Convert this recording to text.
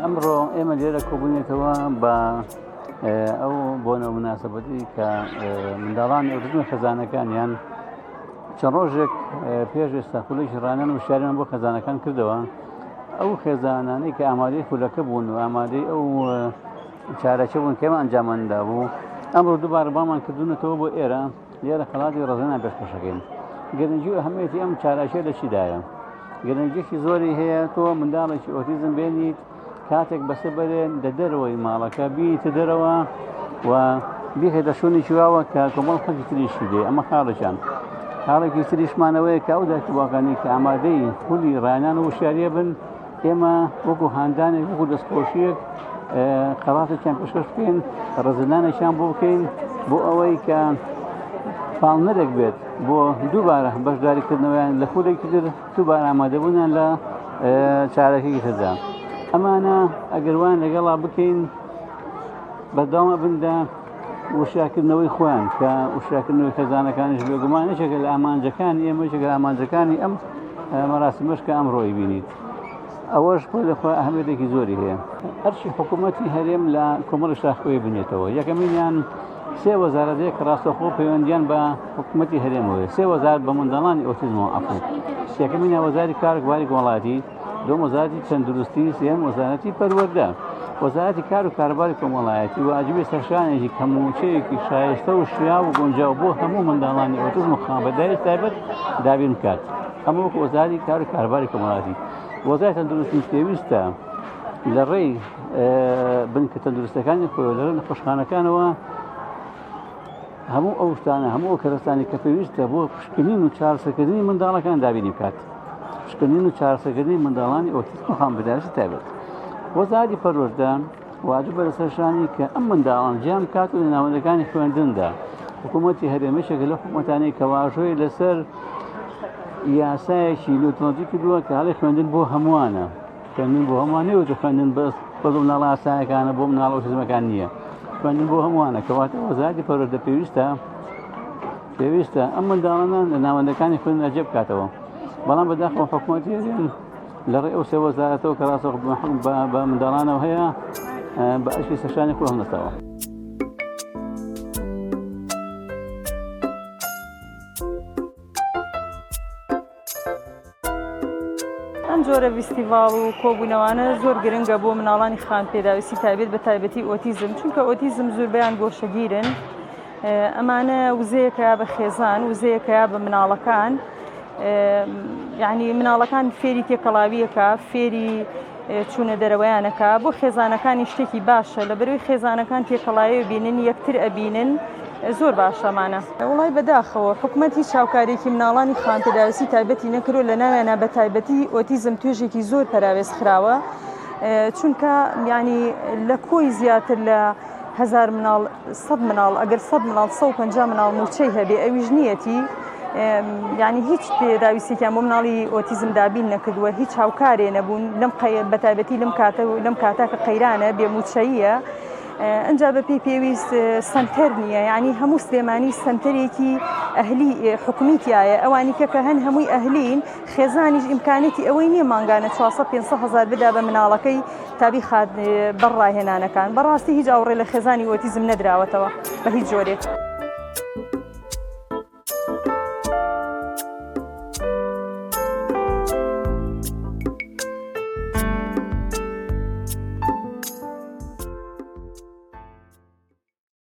ئەمڕۆ ئێمە لێرە کۆبووینەتەوە بە ئەو بۆنە و مناسبەتی کە منداڵانی ئۆتیزم خێزانەکانیان چەند ڕۆژێک پێش ئێستا خولێکی ڕانان و شاریان بۆ خێزانەکان کردەوە ئەو خێزانانەی کە ئامادەی خولەکە بوون و ئامادەی ئەو چارەکە بوون کەمە ئەنجاماندا بوو ئەمڕۆ دووبارە بامان کردوونەتەوە بۆ ئێرە لێرە خەڵاتی ڕەزێنان پێشکەشەکەین گرنگی و ئەهمێتی ئەم چالاکیە لە چیدایە گرنگیەکی زۆری هەیە تۆ منداڵێکی ئۆتیزم بێنیت کاتێک بەسەر بەرێ لە دەرەوەی ماڵەکە بیتە دەرەوە و بیخێتە شوێنێکی واوە کە کۆمەڵ خەڵکی تریشی دێ ئەمە خاڵێکیان خاڵێکی تریشمانەوەیە کە ئەو دایک و باوکانی کە ئامادەی خولی ڕایانان و وشیاریە بن ئێمە وەکو هاندانێک وەکو دەستخۆشیەک خەڵاتێکیان پێشکەش بکەین ڕزنانێکیان بۆ بکەین بۆ ئەوەی کە پاڵنەرێک بێت بۆ دووبارە بەشداریکردنەوەیان لە خولێکی تر دووبارە ئامادەبوونیان لە چارەکێکی تردا ئەمانە ئەگەر وان لەگەڵا بکەین بەردەوام ئەبن لە وشیارکردنەوەی خۆیان کە وشیارکردنەوەی خێزانەکانیش بێگومان یەکێکە لە ئامانجەکانی ئێمە یەکێکە لە ئامانجەکانی ئەم مەراسیمەش کە ئەمڕۆی بینیت ئەوەش خۆی لە خۆی ئەهمیەتێکی زۆری هەیە ئەرچی حکوومەتی هەرێم لە کۆمەڵی شاخۆی بنێتەوە یەکەمینیان سێ وەزارەت هەیە کە ڕاستەوخۆ پەیوەندیان بە حکوومەتی هەرێمەوە هەیە سێ وەزارەت بە منداڵانی ئۆتیزمەوە عەفو یەکەمینیان وەزاری کار و باری کۆمەڵایەتی دووەم وەزارەتی تەندروستی سێیەم وەزارەتی پەروەردە وەزارەتی کار و کاروباری کۆمەڵایەتی واجبی سەرشانێکی کە مووچەیەکی شایستە و شیاو و گونجاو بۆ هەموو منداڵانی ئۆتیزم و خاوەنداری تایبەت دابین بکات ئەمە وەکو وەزارەتی کار و کاروباری کۆمەڵایەتی وەزارەتی تەندروستی پێویستە لە ڕێی بنکە تەندروستەکانی خۆی لە نەخۆشخانەکانەوە هەموو ئەو شتانە هەموو ئەو کەرەستانی کە پێویستە بۆ پشکنین و چارەسەرکردنی منداڵەکان دابینی بکات پشکنین و چارەسەرکردنی منداڵانی ئۆتیزم و خاوەنپێداویستی تایبەت وەزارەتی پەروەردە واجبە لەسەر شانی کە ئەم منداڵان جیان بکات و لە ناوەندەکانی خوێندندا حکوومەتی هەرێم یەکێکە لەو حکوومەتانەی کە واژۆی لەسەر یاسایەکی نوتنۆتی کردووە کە هەڵی خوێندن بۆ هەمووانە خوێندن بۆ هەمووان نیە خوێندن بەس بەس بۆ مناڵە ئاسایەکانە بۆ مناڵە ئۆتیزمەکان نییە خوێندن بۆ هەمووانە کەواتە وەزارەتی پەروەردە پێویستە پێویستە ئەم منداڵانە لە ناوەندەکانی خوێندن ئەجێ بکاتەوە بەڵام بەداخەوە حکوومەتی هەرێم لە ڕێ ئەو سێ وەزارەتەوە کە ڕاستەوخۆ بە منداڵانەوە هەیە بە ئەرکی سەرشانی خۆی هەڵنەستاوە. ئەم جۆرە ڤیستیڤاڵ و کۆبوونەوانە زۆر گرنگە بۆ مناڵانی خان پێداویستی تایبەت بە تایبەتی ئۆتیزم چونکە ئۆتیزم زۆربەیان گۆشەگیرن ئەمانە وزەیەکە بە خێزان وزەیەکە بە مناڵەکان یعنی مناڵەکان فێری تێکەڵاویەکە فێری چوونە دەرەوەیانەکە بۆ خێزانەکانی شتێکی باشە لە بەروی خێزانەکان تێکەڵاوی بینن یەکتر ئەبینن زۆر باشەمانە وڵی بەداخەوە حکومەت هیچ هاوکارێکی مناڵانی خاوەن پێداویستی تایبەتی نەکرو لە ناویانە بە تایبەتی ئۆتیزم توێژێکی زۆر پەراوێز خراوە چونکە ینی لە کۆی زیاتر لە هزار مناڵ سەد مناڵ ئەگەر سەد مناڵ 150 مناڵ موچەی هەبێ ئەویش نییەتی یعنی هیچ پێداویستێکیان بۆ مناڵی ئۆتیزم دابین نەکردووە هیچ هاوکارێ نەبوون لەم بەتایبەتی لەم کاتە لەم کاتە کە قەیرانە بێ موچەیە ئەجا بە پێی پێویست سنتەر نییە یعنی هەموو سلێمانی سنتەرێکی ئەهلی حکومی تایە ئەوانی کە کە هەن هەمووی ئەهلین خێزانیش ئیمکانێتی ئەوەی نییە مانگانە 400 500 هزار بدا بە مناڵەکەی تا بیخات بەر ڕاهێنانەکان بەڕاستی هیچ ئاوڕێ لە خێزانی ئۆتیزم نەدراوەتەوە بە هیچ جۆرێک.